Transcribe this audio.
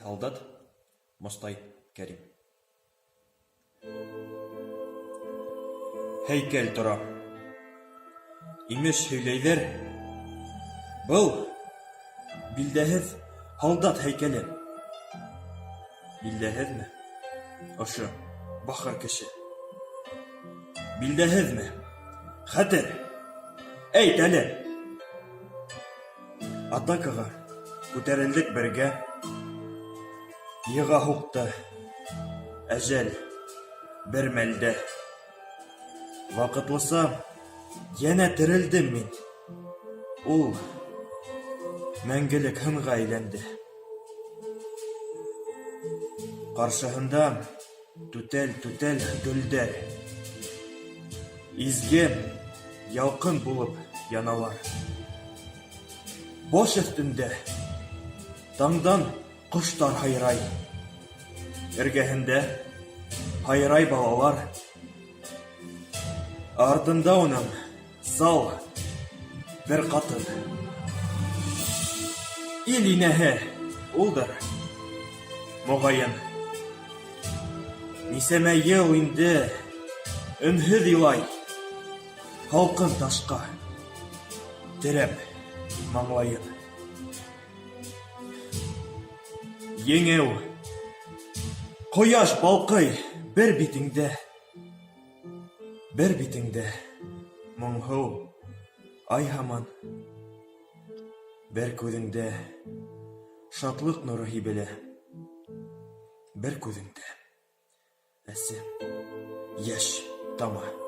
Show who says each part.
Speaker 1: һалдат Мостай Кәрим. Һәйкәл тора. Имеш һөйләйҙәр, был билдәһеҙ һалдат һәйкәле. Билдәһеҙме? Ошо бахыр кеше. Билдәһеҙме? Хәтер! Әйт әле! Атакаға күтәрелдек бергә. Йыға һуҡты әжәл бер мәлдә. Ваҡытлыса йәнә терелдем мин. Ул мәңгелек һынға әйләнде. Ҡаршыһында түтәл-түтәл гөлдәр. Изге ялҡын булып яналар. Баш өҫтөндә таңдан ҡоштар һайрай. Эргәһендә һайрай балалар. Артында уның сал бер ҡатын. Ил инәһе улдыр, моғайын. Нисәмә йыл инде өнһөҙ илай, һалҡын ташҡа терәп маңлайын. Еңеү! Ҡояш балҡый бер битеңдә, Бер битеңдә моңһоу ай һаман, Бер күҙеңдә шатлыҡ нуры һибелә, Бер күҙеңдә әсе йәш тама.